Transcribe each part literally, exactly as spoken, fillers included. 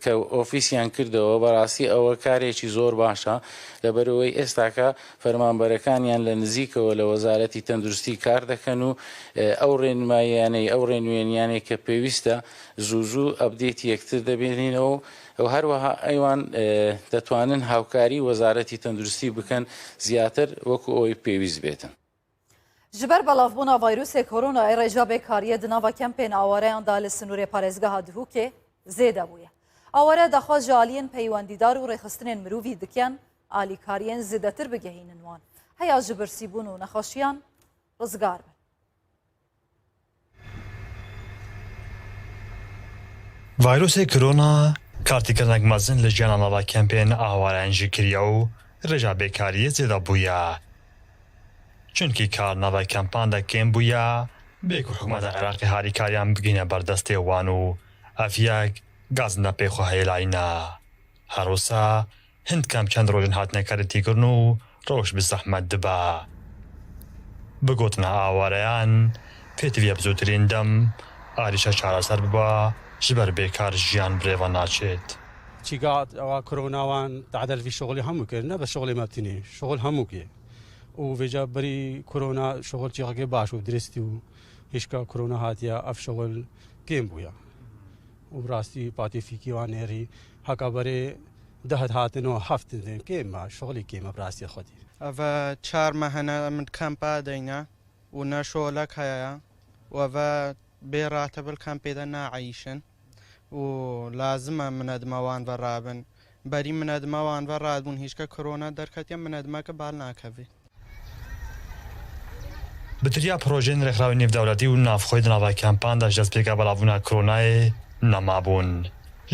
کە ئۆفیسیان کردەوە، بەڕاستی ئەوە کارێکی زۆر باشە، لەبەرەوەی ئێستاکە فەرمانبەرەکانیان لە نزیکەوە لە وەزارەتی تەندروستی کار دەکەن و، ئێ، ئەو ڕێنماییانەی، ئەو ڕێنوێنیانەی کە پێویستە، زوو زوو ئەپدەیتی یەکتر دەبێنینەوە و هەروەها ئەیوان، ئێ، دەتوانن هاوکاری وەزارەتی تەندروستی بکەن زیاتر وەکو ئەوەی پێویست بێتن. Ji ber belavbûna vayrûsê koronayê rêja bêkariyê di nava kempên awareyan de li sinûrê parêzgeha Dihûkê zêde bûye. Aware daxwaz ji aliyên peywendîdar û rêxistinên mirovî dikin, alîkariyên zêdetir bigihînin wan, heya ji birsîbûn û nexweşiyan rizgar bin. Vayrosê Corona kartîkirinek mezin li jiyana nava kempên awareyan jî kiriye û rêja bêkariyê zêde bûye. Çunkî kar nava kempan de kêm bûye, bê ku hikûmeta Iraqê harîkariyan bigihîne ber destê wan û ev yek gazin de pê xwe hêlayîne. Her wisa hin kemp çend roj in hatine karîtîkirin û rewş bi zehmet dibe. Bi gotina awareyan, pêdiviya bi zûtirîn dem arîşa çareser bibe, ji ber bêkar jiyan bi rê ve naçêt. Çîka ewa korona wan tadel vî şixulî hemû kir, ne bi şixulê me tinê, şixul hemû kê. Û vêca berî korona şixul çîxekê baş û dirist û hişka korona hatiye ev şixul kêm bûye. Û bi rastî patê fîkî wan nêrî heka berê deh hatin û heft din kêm e, şixulî kêm e bi rastî xwedî. Eve çar mehene min kempa deyne û ne şolek heye û eve bê ratebil kempê de naeyîşin û lazim e minedime wan ve rabin. Berî minedime wan ve radibûn hîşke korona derketiye minedimeke bal nakevî. Bi tiriya projeyên rêxrawî nêvdewletî û navxweyî di nava kempan de ji destpêka belavbûna koronayê nemabûn.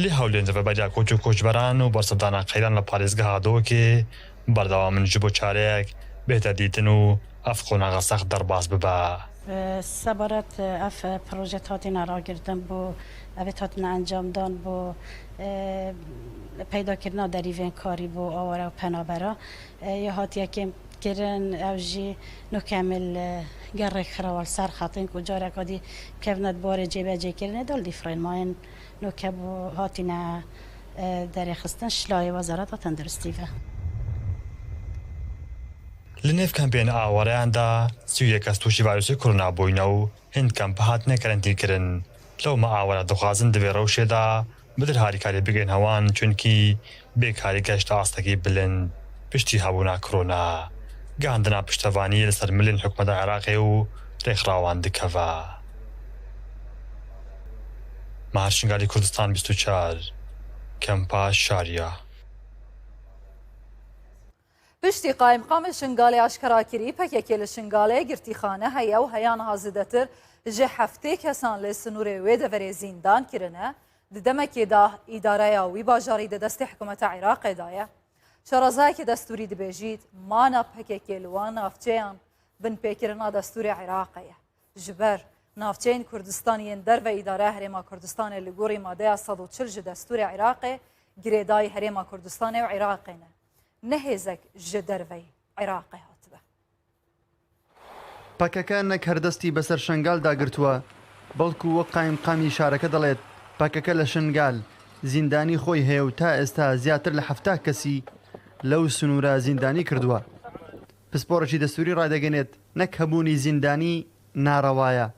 Lê hewlên rêveberiya koç û koçberan û bersivdana qeyran li parêzgeha Dihokê berdewam in ji bo çareyek bihête dîtin û ev qonaxa sext derbas bibe. Sebaret ev proje hatine ragirtin bo, ev hatine encamdan bo, e, peydakirina derîvên karî bo aware û penabera. E, ya hatiye kêm kirin, ev jî nokemil, e, gerek xirawa li ser xetên ku careka dî kevne di barê cêbecêkirinê de li dîfrên mayên noke bû hatine, e, derêxistin ji layê Wezareta Tenduristî ve. Li nêv kempên awareyan de sî û yek kes tûşî vayrosê korona bûyne û hin kemp hatine karantîn kirin. Lewma aware dixwazin di vê rewşê de bi dir harîkarî bigihîne wan, çunkî bêkarî geşte astekî bilind piştî hebûna korona. Gihandina piştevaniyê li ser milên hikûmeta Iraqê û rêxirawan dikeve. Mahir Şingalî, Kurdistan bîst û çar, Kempa Şariya. Piştî Qayimqamê Şingalê aşkera kirî, P K K li Şingalê girtîxane heye û heya niha zêdetir ji heftê kesan li sinûrê wê deverê zîndan kirine. Di demekê de îdareya wî bajarî di destê hikûmeta Iraqê de ye. Şarezayekî destûrî dibêjît, mana P K K li wan navçeyan binpêkirina destûrê Iraqê ye. Ji ber navçeyên Kurdistanê yên derve îdareya Herêma Kurdistanê li gorî madeya sed û çil ji destûrê Iraqê girêdayî Herêma Kurdistanê û Iraqê ne. Ne hêzek ji derveyî Iraqê hatibe. P K K nek her destî beser Şengal dagirtwe, belku wek qayimqamî şareke dilet, P K K li Şengal zîndanî xwe heye û ta êsta zêdetir li hefta kesî lew sinûra zîndanî kirduwe. Pisporekî destûrî radegenêt, nek hebûnî zîndanî narewa ye,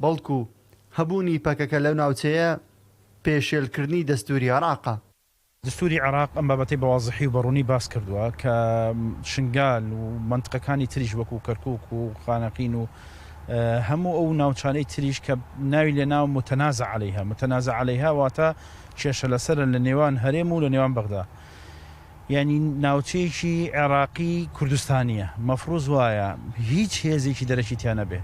belku hebûnî P K K lew navçeye pêşêlkirinî destûrî Iraq e. دەستووری عێراق ئەم بابەتەی بە وازحی و بە ڕوونی باس کردووە کە شنگال و منتقەکانی تریش وەکو کەرکووک و خانەقین و، ئە، هەموو ئەو ناوچانەی تریش کە ناوی لێ ناو متنازع علیها، متنازع علیها واتە کێشە لەسەرە لە نێوان هەرێم و لە نێوان بەغدا. یعنی ناوچەیەکی عێراقی کوردستانیە. مەفروز وایە هیچ هێزێکی دەرەکی تیا نەبێ.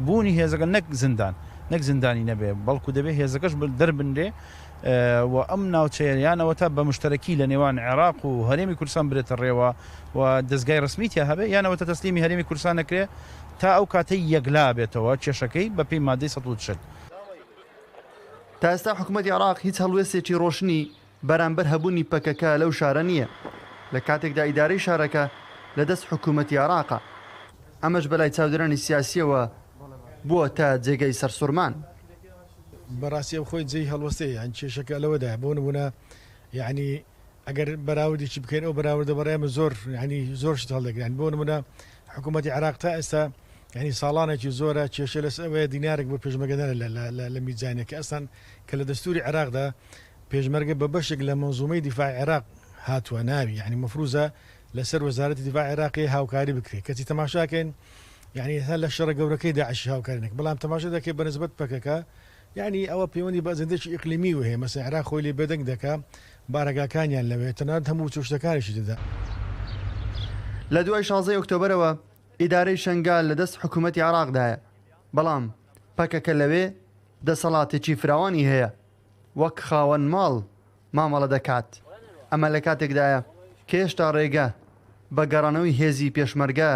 بوونی هێزەکە نەک زندان، نەک زندانی نەبێ، بەڵکو دەبێ هێزەکەش بە-، دەربنرێ، ئە، و ئەم ناوچەیە یانەوەتا بە مشتەرەکی لە نێوان عێراق و هەرێمی کوردستان برێتە ڕێوە و دەستگای ڕسمی تیا هەبێ، یانەوەتا تەسلیمی هەرێمی کوردستان نەکرێ تا ئەو کاتەی یەکلا بێتەوە کێشەکەی بە پێی مادەی سەد و چل. تا ئێستا حکوومەتی عێراق هیچ هەڵوێستێکی ڕۆشنی بەرامبەر هەبوونی P K K لەو شارە نییە، لە کاتێکدا ئیدارەی شارەکە لە دەست حکوومەتی عێراقە. ئەمەش بەلای چاودێرانی سیاسیەوە بووە تا جێگەی سەرسوڕمان. بەڕاستی ئەو خۆی جێی هەڵوەستەیە، یان کێشەکە لەوەدایە. بۆ نمونە، یعنی، ئەگەر بەراوردێکی بکەین، ئەو بەراوردە بەڕای من زۆر، یعنی، زۆر شت هەڵدەگرێت. یعنی، بۆ نمونە، حکوومەتی عێراق تا ئێستا، یعنی، ساڵانێکی زۆرە کێشە لەسەر ئەوەیە دینارێک بۆ پێشمەرگە نەرە لە، لە، لە، لە میزانیە کە ئەسڵەن کە لە دەستوری عێراقدا پێشمەرگە بە بەشێک لە مەنزومەی دیفاع عێراق هاتووە ناوی، یعنی، مەفروزە لەسەر وەزارەتی دیفاع عێراقی هاوکاری بکرێت. کەچی تەماشاکەین، یعنی، هەر لە شەڕە گەورەکەی داعشی هاوکاری نەک، بەڵام تەماشا دەکەی بە نسبەت پەکەکە، یعنی، ئەوە پەیوەندی بە ئەجەندەیەکی ئیقلیمی وهەیە. مەسەلەن، عێراق خۆی لێ بێدەنگ دەکا، بارەگاکانیان لەوێ، تەنانەت هەموو چۆشتەکانیشی دەدا. لە دوای شانزەی ئۆکتۆبەرەوە ئیدارەی شەنگال لە دەست حکوومەتی عێراقدایە، بەڵام پەکەکە لەوێ دەسەڵاتێکی فراوانی هەیە، وەک خاوەن ماڵ مامەڵە دەکات. ئەمە لە کاتێکدایە کە هێشتا ڕێگە بە گەڕانەوەی هێزی پێشمەرگە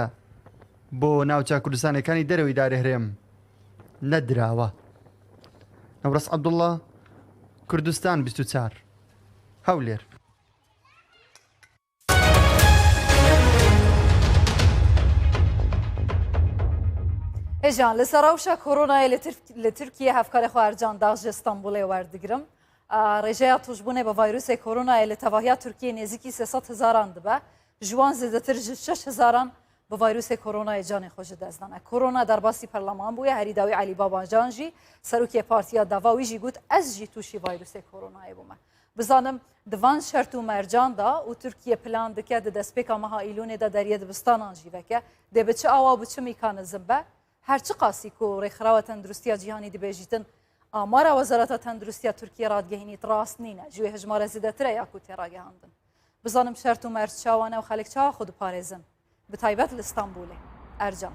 بۆ ناوچە کوردستانەکانی دەرەوەی دارێ هەرێم نەدراوە. نەورەس عەبدوڵڵا، کوردستان بیست و چوار، هەولێر. Hêjan, li ser rewşa koronayê li Tirk-, li Tirkiye hevkarê xwe Ercan Dax ji Stenbolê werdigirim. A, rêjeya tûşbûnê bi vayrûsê koronayê li tevahiya Tirkiyê nêzîkî sê sed hezaran dibe. Ji wan zêdetir ji şeş hezaran bi vayrûsê koronayê canê xwe ji dest dane. Korona derbasî perleman bûye, herî dawî Elî Babacan jî, serokê Partiya Deva, wî jî got, ez jî tûşî vayrûsê koronayê bûme. Bizanim di van şert û mercan de û Tirkiye plan dike di destpêka meha Îlûnê de deriyê dibistanan jî veke, dê bi çi awa û bi çi mîkanizm be, her çiqasî ku Rêxirawa Tenduristiya Cîhanî dibêjîtin, amara Wezareta Tenduristiya Tirkiye radigehînît rast nîne, ji wê hejmare zêdetir e ya ku tê ragihandin. Bizanim şert û merc çawa ne û xelk çawa xwe diparêzin. Bi taybet li Stenbolê. Ercan.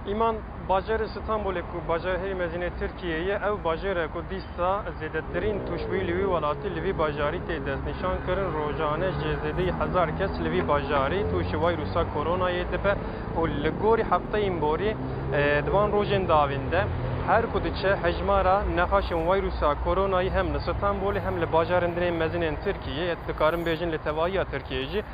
Îman, bajarê Stenbolê ku bajarê herî mezin ê Tirkiyeyê ye, ew bajarê ku dîsa zêdetirîn tûşbûyî li wî welatî li vî bajarî tê destnîşan kirin. Rojane jê zêdeyî hezar kes li vî bajarî tûşî vayrusa koronayê dibe û li gorî hefteyên borî, e, di van rojên dawîn de her ku diçe hejmara nexaşên vayrusa koronayê hem li Stenbolê hem li bajarên din ên mezin ên Tirkiyê, dikarin bêjin li tevahiya Tirkiyê jî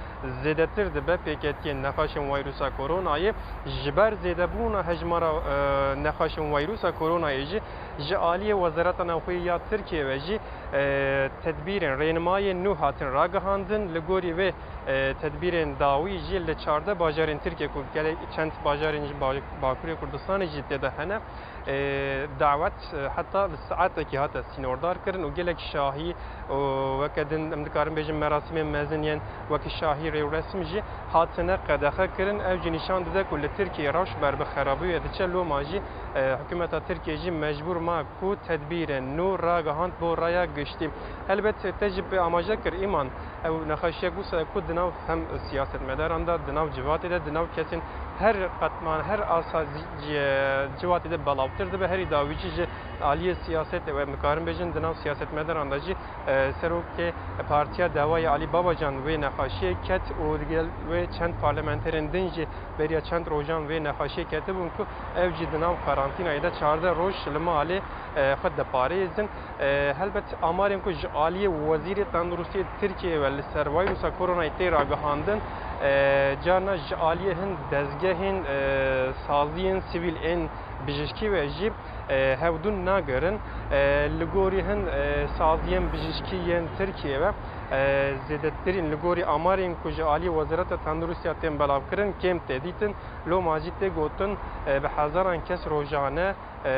zêdetir dibe pêketiyên nexaşên vayrusa koronayê. Ji ber zêdebûna hejmara, e, nexaşên vayrusa koronayê jî ji aliyê Wezareta Navxweyî ya Tirkiyê ve jî, e, tedbîrên rênimayên nû hatin ragihandin. Li gorî vê, e, tedbîrên dawî jî li çardeh bajarên Tirkiyê ku gelek çend bajarên ji Ba-, Bakurê Kurdistanê jî tê de hene, e, dawet, e, heta li saetekî hate sînordar kirin û gelek şahî û weke din em dikarin bêjin merasîmên mezin yên wekî şahî rêwresim jî hatine qedexe kirin. Ew jî nîşan dide ku li Tirkiyeyê rewş ber bi xerabiyê diçe. Loma jî, e, hikûmeta Tirkiyê jî mecbûr ma ku tedbîrên nû ragihand bo raya giştî. Helbet te jî bi amaje kir, Îman, ew nexweşiyek wisa ye ku di nav hem siyasetmedaran de, di nav civatê de, di nav kesên her qetman, her asa ci-, ci-, civatê de belavtir dibe. Herî dawî jî ji aliyê siyasetê ve, em dikarin bêjin, di nav siyasetmedaran de jî, e, serokê Partiya Dewayê Alî Babacan wê nexweşiyê ket û digel wê çend parlamenterên din jî beriya çend rojan wê nexweşiyê ketibûn ku ew jî di nav karantînayê de çardeh roj li malê, e, xwe diparêzin. E, helbet amarên ku ji aliyê Wezîrê Tenduristiyê Tirkiyeyê ve li ser vayrusa koronayê tê ragihandin, e, carna ji aliyê hin dezgehên, e, saziyên sivîl ên bijîşkî ve jî, e, hevdûn nagirin. E, li gorî hin, e, saziyên bijîşkî yên Tirkiyê ve, e, zêdetirîn li gorî amarên ku ji aliyê Wezareta Tenduristiya tên belavkirin kêm tê dîtin. Loma jî tê gotin, e, bi hezaran kes rojane, e,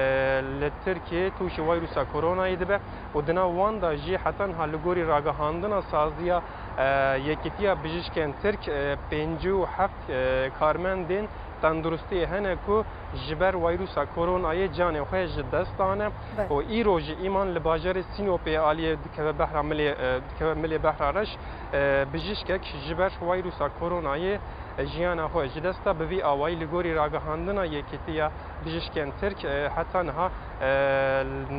li Tirkiyê tûşî vayrusa koronayê dibe û di nav wan de jî heta niha li gorî ragihandina saziya, e, Yekîtiya Bijîşkên Tirk, e, pêncî û heft, e, karmendên tenduristiyê hene ku ji ber vayrusa koronayê canê xwe ji dest dane. Be. Û îro jî Îman li bajarê Sînopê aliyê dikeve behra milê, e, dikeve milê behra reş, e, bijîşkek ji ber vayrusa koronayê, e, jiyana xwe ji dest da. Bi vî awayî li gorî ragihandina Yekîtiya Bijîşkên Tirk, e, heta niha, e,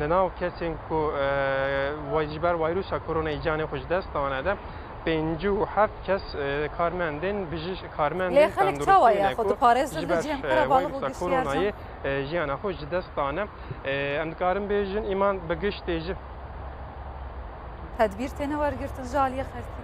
li nav kesên ku, e, way-, ji ber vayrusa koronayê canê xwe ji dest dane de pêncî û heft kes, e, karmendên bijîş-, karmendên tenduristiyê ne ku ji ber, e, vayrusa koronayê, e, jiyana xwe ji dest dane. E, em dikarin bêjin, Îman, bi giştê jî tedbîr têne wergirtin ji aliyê xelkê.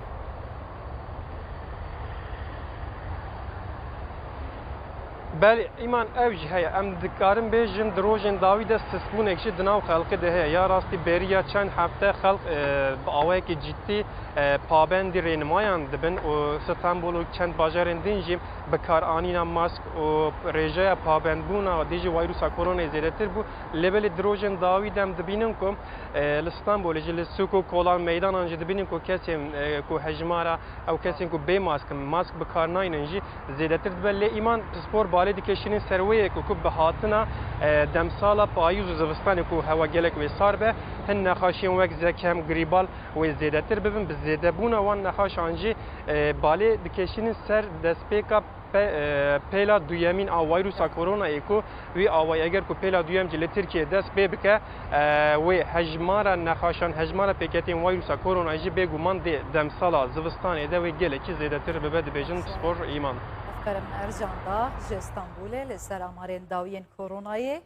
Belê, îman ew jî heye. Em dikarin bêjin, di rojên dawî de sistbûnek jî di nav xelkê de heye. Ya rastî beriya çend hefte xelk, e, bi awayekî cidî, e, pabendî rênimayan dibin û Stenbol û çend bajarên din jî bikaranîna mask û rêjeya pabendbûna dijî vayrusa koronayê zêdetir bû. Lê belê di rojên dawî de em dibînin ku, e, li Stenbolê jî, li sûk û kolan meydanan jî dibînin ku kesên, e, ku hejmara ew kesên ku bê mask in, mask bi kar naynin jî zêdetir dibe. Lê îman pispor balê dikişînin ser wê yekê ku bi hatina, e, demsala payîz û zivistanê ku hewa gelek wê sar be, hin nexaşiyên wek zekem, grîbal wê zêdetir bibin. Bi zêdebûna wan nexaşan jî, e, balê dikişînin ser destpêka pe-, e, pêla duyemîn a vayrusa koronayê ku wî awayî eger ku pêla duyem jî li Tirkiyê dest pê bike, e, wê hejmara nexaşan, hejmara pêketiyên vayrusa koronayê jî bêguman dê demsala zivistanê de wê gelekî zêdetir bibe, dibêjin pispor îman. Efkarem Ercan da ji Stenbolê li ser amarên dawiyên koronayê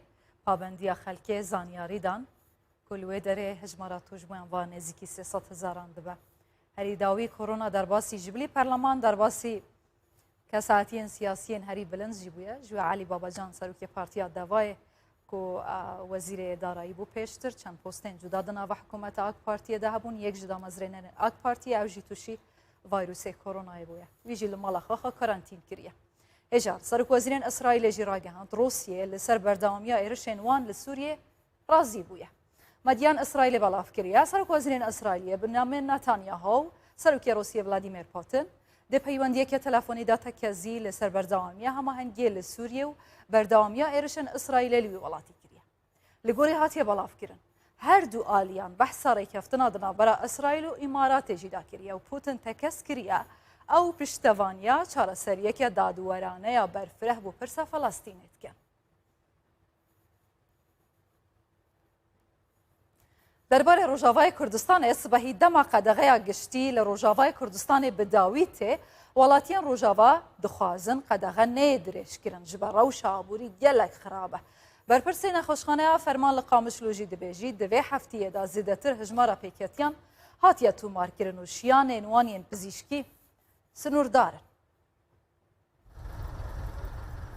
pabendiya xelkê zanyarî dan ku li wê derê hejmara tûjbûyan va nêzîkî sê sed hezaran dibe. Herî dawî korona derbasî ji bilî perleman, derbasî kesayetiyên siyasiyên herî bilind jî bûye. Ji wê Elî Babacan, serokê Partiya Devayê ku, a, wezîrê darayî bû pêştir, çend postên cuda di nava hikûmeta AK Partiyê de hebûn, yek ji damezrênerên AK Partiyê ew jî tûşî vayrûsê koronayê bûye. Wî jî li mala xwe xwe karantîn kiriye. Hêja serokwezîrên Îsraîlê jî ragihand, Rûsye li ser berdewamiya êrişên wan li Sûriyê razî bûye. Medyan Îsraîlê belav kiriye. Serokwezîrên Îsraîlê Binyamin Netanyahu û Serokê Rûsiyê Vladimir Putin di peywendiyeke telefonî de tekezî li ser berdewamiya hemahengiyê li Sûriyê û berdewamiya êrişên Îsraîlê li wî welatî kiriye. Li gorî hatiye belavkirin, her du aliyan behsa rêkeftina di navbera Îsraîl û Îmaratê jî de kiriye û Putin tekez kiriye ew piştevaniya çareseriyeke dadwerane ya berfireh bo pirsa Felestînê dikin. Derbarê Rojavayê Kurdistanê, sibehî dema qedexeya giştî li Rojavayê Kurdistanê bi dawî tê, welatiyên Rojava dixwazin qedexe neyê dirêjkirin, ji ber rewşa aborî gelek xirab e. Berpirsê Nexweşxaneya Ferman li Qamişlo jî dibêjî, di vê heftiyê de zêdetir hejmara pêketiyan hatiye tomarkirin û şiyanên wan yên pizîşkî sinûrdar in.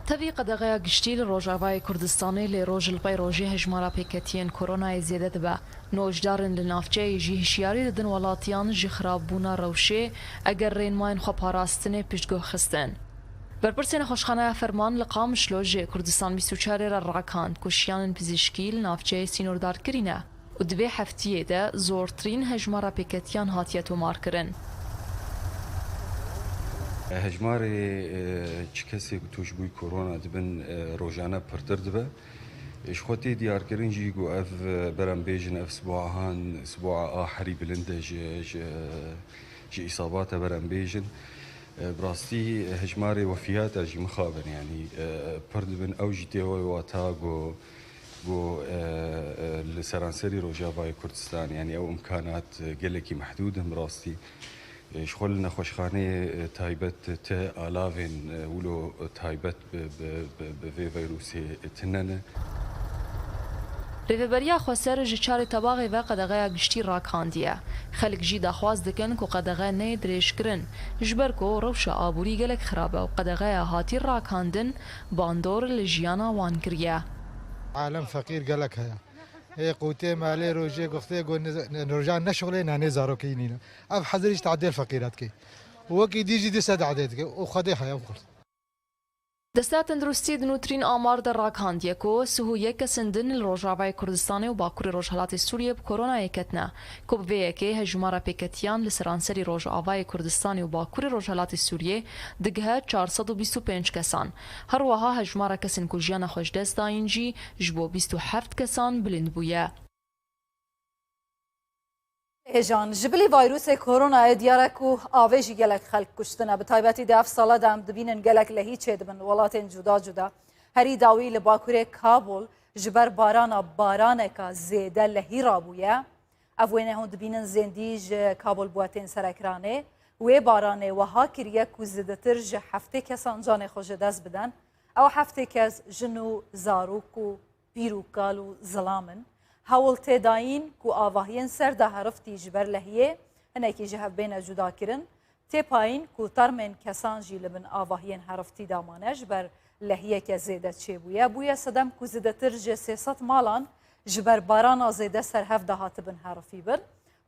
Tevî qedexeya giştî li Rojavayê Kurdistanê lê roj li pey rojê hejmara pêketiyên koronayê zêde dibe. Nojdarên li navçeyê jî hişyarî didin welatiyan ji xirabûna rewşê eger rênmayên xweparastinê piştguh xistin. Berpirsê Nexweşxaneya Ferman li Qamişlo ji Kurdistan bîst û çar re rakand ku şiyanên pizîşkî li navçeyê sînordarkirî ne. û di vê heftiyê de zortirîn hejmara pêketiyan hatiye tomarkirin. Hejmarê, e, çi kesê ku tûşbûyî korona dibin, e, rojane pirtir dibe. E, ji xwe tê diyarkirin jî ku ev, e, berem bêjin, ev siboahan, siboa a herî bilind e ji, ji, ji îsabata berem bêjin. E, bi rastî hejmarê wefiyata jî mixabin, yanî, e, pir dibin. Ew jî tê wê wata ku Ku, e, e, li seranserî Rojavayê Kurdistan, yanî ew imkanat, e, gelekî mehdûd in bi rastî. E, ji xwe li nexweşxaneyê, e, taybet ti alavên, e, wilo taybet bi, bi, bi, bi vê vîrusê tune ne. Rêveberiya Xweser ji çarê Tebaxê ve qedexeya giştî rakandiye. Xelk jî daxwaz dikin ku qedexe neyê dirêjkirin, ji ber ku rewşa aborî gelek xirab e û qedexeya hatî rakandin bandor li jiyana wan kiriye. Alem feqîr gelek heye. Ê qûtê malê rojê goxtê go ne-, ne-, rojan ne şixulê nanê zarokê nîne. Ev hezirî ji tadêl feqîra dike. Wekî dî jî dîse dadê dike. Û Xwedê heye û xurt. Desteya Tenduristî di nûtirîn amar de ragihandiye ku sih û yek kesên din li Rojavayê Kurdistanê û Bakurê Rojhilatê Sûriyê bi koronayê ketine, ku bi vê yekê hejmara pêketiyan li seranserî Rojavayê Kurdistanê û Bakurê Rojhilatê Sûriyê digihe çar sed û bîst û pênc kesan. Her wiha hejmara kesên ku jiyana xwe ji dest dayîn jî ji bo bîst û heft kesan bilind bûye. Hêjan, ji bilî vayrûsê koronayê diyar e ku avê jî gelek xelk kuştine. Bi taybetî di ev sala de em dibînin gelek lehî çêdibin li welatên cuda cuda. Herî dawî li bakurê Kabul ji ber barana baraneka zêde lehî rabûye. Ev wêne hûn dibînin zêndî ji Kabul bi we tên ser ekranê. Wê baranê wiha kiriye ku zêdetir ji heftê kesan canê xwe ji dest bidin. Ew heftê kes jin û zarok û pîr û kal û zilam in. Hewl tê dayîn ku avahiyên ser de heriftî ji ber lehiyê hinekî ji hev bêne cudakirin. Tê payîn ku termên kesan jî li bin avahiyên heriftî de mane, ji ber lehiyeke zêde çêbûye. Bûye sedem ku zêdetir ji sê sed malan ji ber barana zêde ser hev de hatibin herifîbin.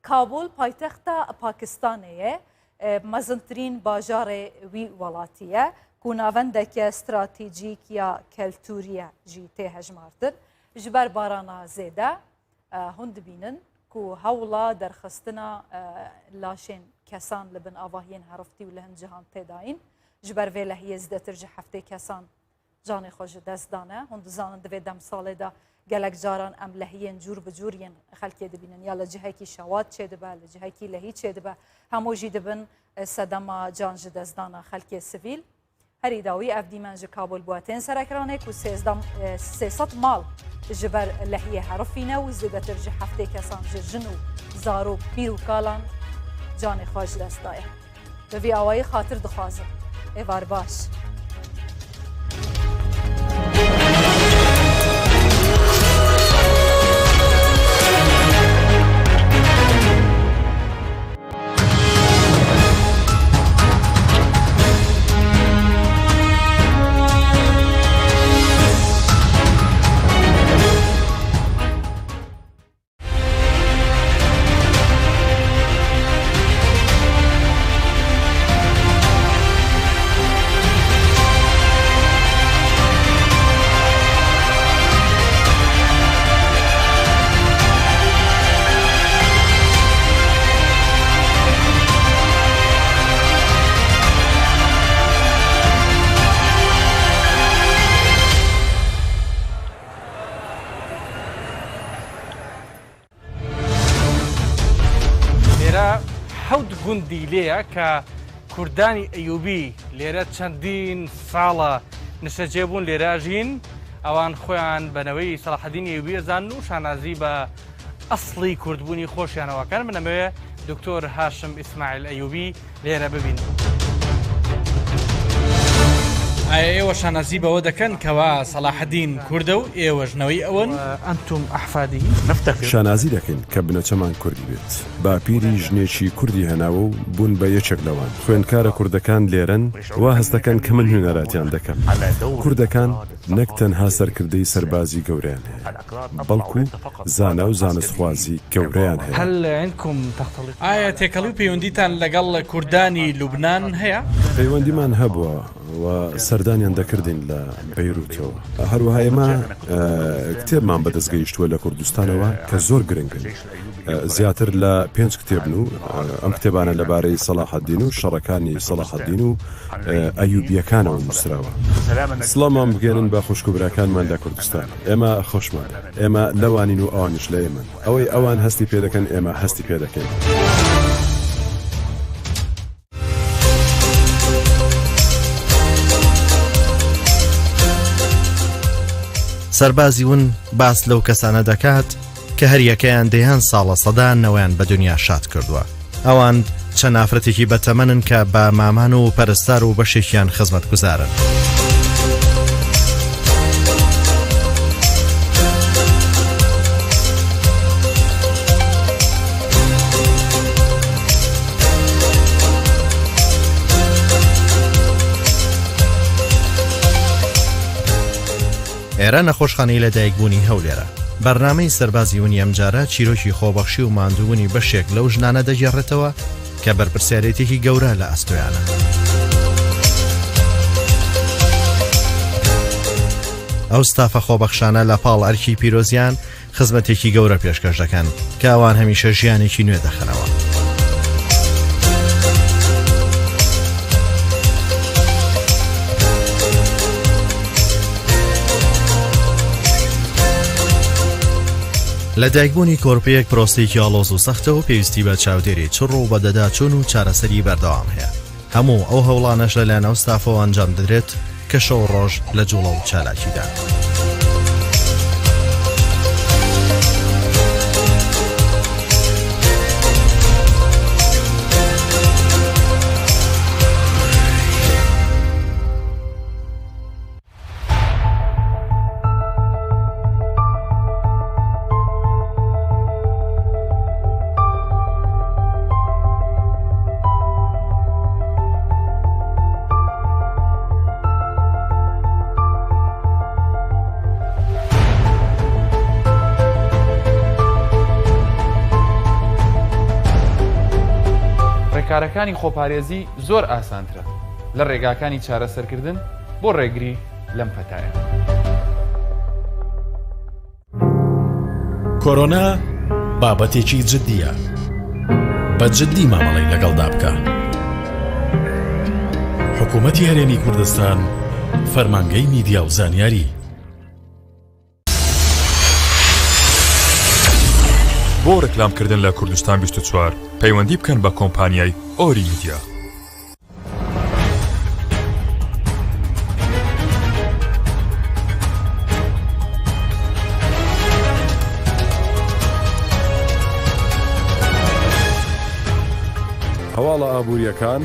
Kabul paytexta Pakistanê ye, e, mezintirîn bajarê wî welatî ye ku navendeke stratejîk ya keltûrî ye jî tê hejmartin. Ji ber barana zêde, e, hûn dibînin ku hewla derxistina, e, laşên kesan li bin avahiyên heriftî û li hin cihan tê dayîn. Ji ber vê lehiyê zêdetir ji heftê kesan canê xwe ji dest dane. Hûn dizanin di vê demsalê de gelek caran em lehiyên cûr bi cûr yên xelkê dibînin. Ya li cihekî şewat çêdibe, li cihekî lehî çêdibe. Hemû jî dibin, e, sedema can ji destdana xelkê sivîl. Herî dawî ev dîmen ji Kabul bûye tên serekranê ku sêzdeh, e, sê sed mal ji ber lehiyê herifîne û zêdetir ji heftê kesan ji jin û zarok, pîr û kalan canê xwe ji dest daye. Bi vî awayî xatir dixwazim. Êvar baş. لێرە حەوت گوندی لێیە کە کوردانی ئەیوبی لێرە چەندین ساڵە نیشتەجێ بوون، لێرە ئەژین. ئەوان خۆیان بە نەوەی سەڵاحەدین ئەیوبی ئەزانن و شانازی بە ئەسڵی کوردبوونی خۆشیانەوەکەن. من ئەمەوێ دکتۆر هاشم ئیسماعیل ئەیوبی لێرە ببین. ئایا ئێوە شانازی بەوە دەکەن کەوا سەڵاحەدین کوردە و ئێوەش نەوەی ئەون؟ وأنتم أحفاده. نفتخر. شانازی دەکەین کە بنەچەمان کوردی بێت. باپیری ژنێکی کوردی هەناوە و بوون بە یەکێک لەوان. خوێندکارە کوردەکان لێرەن، وا هەست دەکەن کە من هونەراتیان دەکەم. کوردەکان نەک تەنها سەرکردەی سەربازی گەورەیان هەیە، بەڵکو زانا و زانستخوازی گەورەیان هەیە. هل عندكم تختلط؟ ئایا تێکەڵی و پەیوەندیتان لەگەڵ کوردانی لوبنان هەیە؟ پەیوەندیمان هەبووە و سەردانیان دەکردین لە بەیروتەوە. هەروەها ئێمە، ئە، کتێبمان بەدەست گەیشتووە لە کوردستانەوە کە زۆر گرنگن. ئە، زیاتر لە پێنج کتێبن و، ئە، ئەم کتێبانە لەبارەی سەڵاحەدین و شەڕەکانی سەڵاحەدین و، ئە، ئەیوبیەکانەوە نووسراوە. سڵاومان بگەێنن بە خوشک و براکانمان لە کوردستان. ئێمە خۆشمان دەوێت. ئێمە لەوانین و ئەوانیش لە ئێمەن. ئەوەی ئەوان هەستی پێ دەکەن، ئێمە هەستی پێ دەکەین. سەربازی ون باس لەو کەسانە دەکات کە هەریەکەیان دەیان ساڵە سەدان نەوەیان بە دنیا شاد کردووە. ئەوان چەند ئافرەتێکی بەتەمەنن کە بە مامان و پەرستار و بەشێکیان خزمەتگوزارن. ئێرە نەخۆشخانەی لەدایکبوونی هەولێرە. بەرنامەی سەربازی ونی ئەمجارە چیرۆکی خۆبەخشی و ماندوونی بەشێک لەو ژنانە دەگێڕێتەوە کە بەرپرسیارێتێکی گەورە لە ئەستۆیانە. ئەو ستافە خۆبەخشانە لە پاڵ ئەرکی پیرۆزیان خزمەتێکی گەورە پێشکەش دەکەن کە ئەوان هەمیشە ژیانێکی نوێ دەخەنەوە. لە دایکبوونی کۆرپەیەک پرۆسەیەکی ئاڵۆز و سەختە و پێویستی بە چاودێری چڕ و بەدەداچوون و چارەسەری بەردەوام هەیە. هەموو ئەو هەوڵانەش لەلایەن ئەو ستافەوە ئەنجام دەدرێت کە شەو و ڕۆژ لە جوڵە و چالاکیدان. ڕێگاکانی خۆپارێزی زۆر ئاسانترە لە ڕێگاکانی چارەسەرکردن بۆ ڕێگری لەم پەتایە. کۆرۆنا بابەتێکی جددیە، بە جددی مامەڵەی لەگەڵدا بکە. حکوومەتی هەرێمی کوردستان، فەرمانگەی میدیا و زانیاری. بۆ ڕێکلامکردن لە کوردستان بیست و چوار پەیوەندی بکەن بە کۆمپانیای ئۆری میدیا. هەواڵە ئابووریەکان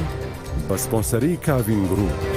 بە سپۆنسەری کاڤین گروپ.